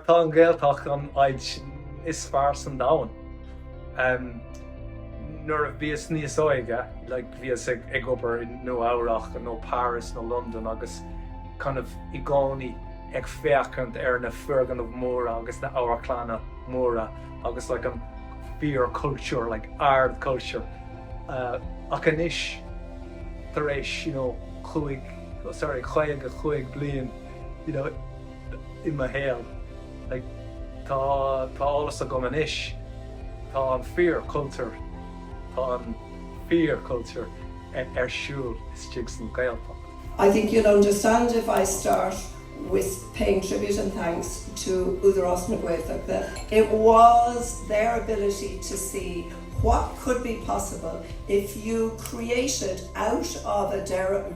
Tá an Ghaeltacht an áit is fearr san domhan. Nuair a bhíos níos óige, like bhíos ag ag obair i Nua Eabhrach nó Paris nó London agus kind of i gcónaí ag féachaint ar na foirgnimh móra agus na amharclanna móra agus like an fíor cultúr, like ard culture. Ach anois tar éis you know chúig, sorry, 55 bliain you know i mo shaol, like tá tá eolas agam anois, tá an fíor cultúr, tá an fíor cultúr ar siúl istigh san Ghaeltacht. I think you'll understand if I start with paying tribute and thanks to Údarás na Gaeltachta. It was their ability to see what could be possible if you created out of a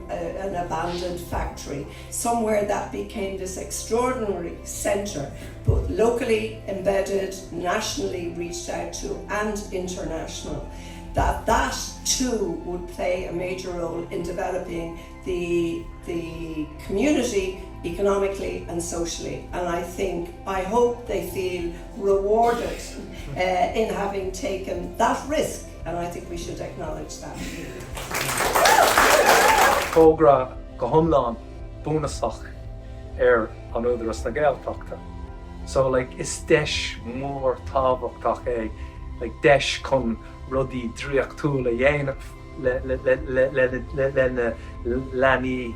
an abandoned factory somewhere that became this extraordinary centre, both locally embedded, nationally reached out to and international, that that too would play a major role in developing the the community economically and socially and I think I hope they feel rewarded uh, in having taken that risk and I think we should acknowledge that. Togra go hiomlán búnasach ar an Údarás na Gaeltachta. So like is deis mór tábhachtach é like deis chun rudaí draíochtúla a dhéanamh. le na leanaí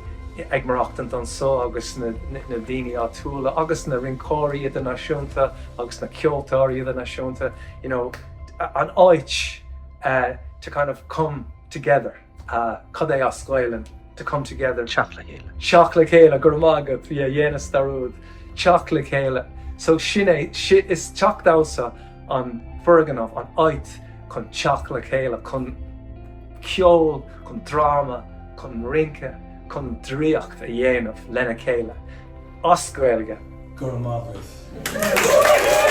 ag maireachtaint anso agus na daoine áitiúla agus na rinceoirí idirnáisiúnta agus na ceoltóirí idirnáisiúnta, you know, an áit to kind of come together, cad é as Gaelainn, to come together. Teacht le chéile. Teacht le chéile, go raibh maith agat, yeah, dhéanas dearúd, teacht le chéile. So sin é, is teach damhsa an foirgneamh, an áit chun teacht le chéile, chun ceol, chun dráma, chun rince, chun draíocht a dhéanamh lena chéile, as Gaeilge. Go raibh maith agat.